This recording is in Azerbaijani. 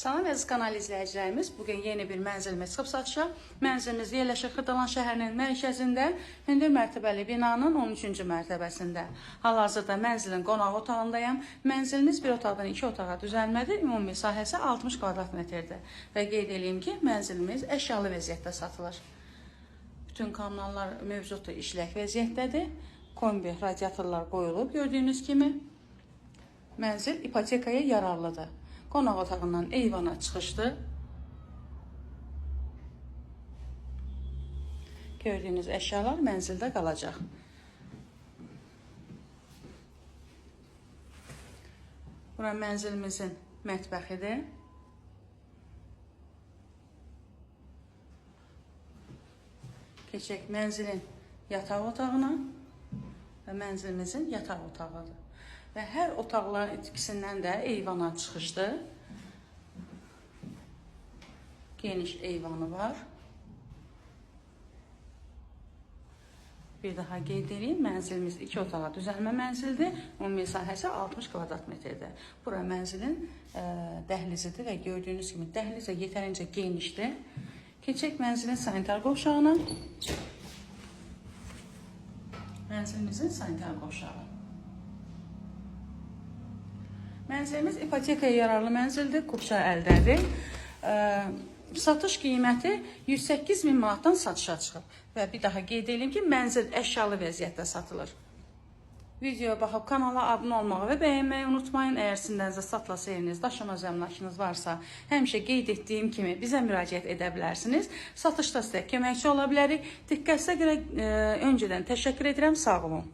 Salam əziz kanal izləyicilərimiz, bugün yeni bir mənzilimiz çıxıb satışa. Mənzilimiz yerləşir Xırdalan şəhərinin mərkəzində, hündür mərtəbəli binanın 13-cü mərtəbəsində. Hal-hazırda mənzilin qonaq otağındayam. Mənzilimiz bir otaqdan iki otağa düzəlmədir. Ümumi sahəsi 60 kvadrat metrdir. Və qeyd eləyim ki, mənzilimiz əşyalı vəziyyətdə satılır. Bütün kommunallar mövcuddur, işlək vəziyyətdədir. Kombi, radiatorlar qoyulub gördüyünüz kimi. Mənzil ipotekaya yararlıdır. Qonaq otağından eyvana çıxışdır. Gördüyünüz əşyalar mənzildə qalacaq. Bura mənzilimizin mətbəxidir. Keçək mənzilin yataq otağına və mənzilimizin yataq otağıdır. Və hər otaqların ikisindən də eyvana çıxışdır. Geniş eyvanı var. Bir daha qeyd edeyim, mənzilimiz iki otağa düzəlmə mənzildir. Ümumi sahəsi 60 kvadrat metrdir. Bura mənzilin dəhlizidir və gördüyünüz kimi dəhliz də yetərincə genişdir. Keçək mənzilin sanitar qovşağına. Mənzilimizin sanitar qovşağı. Mənzilimiz ipotekaya yararlı mənzildir, kupça əldədir. Satış qiyməti 108 min manatdan satışa çıxıb. Və bir daha qeyd edeyim ki, mənzil əşyalı vəziyyətdə satılır. Videoya baxıb kanala abunə olmağı və bəyənməyi unutmayın. Əgər sizin satılası eviniz, daşınmaz əmlakınız varsa, həmişə qeyd etdiyim kimi bizə müraciət edə bilərsiniz. Satışda sizə köməkçi ola bilərik. Diqqətinizə görə öncədən təşəkkür edirəm. Sağ olun.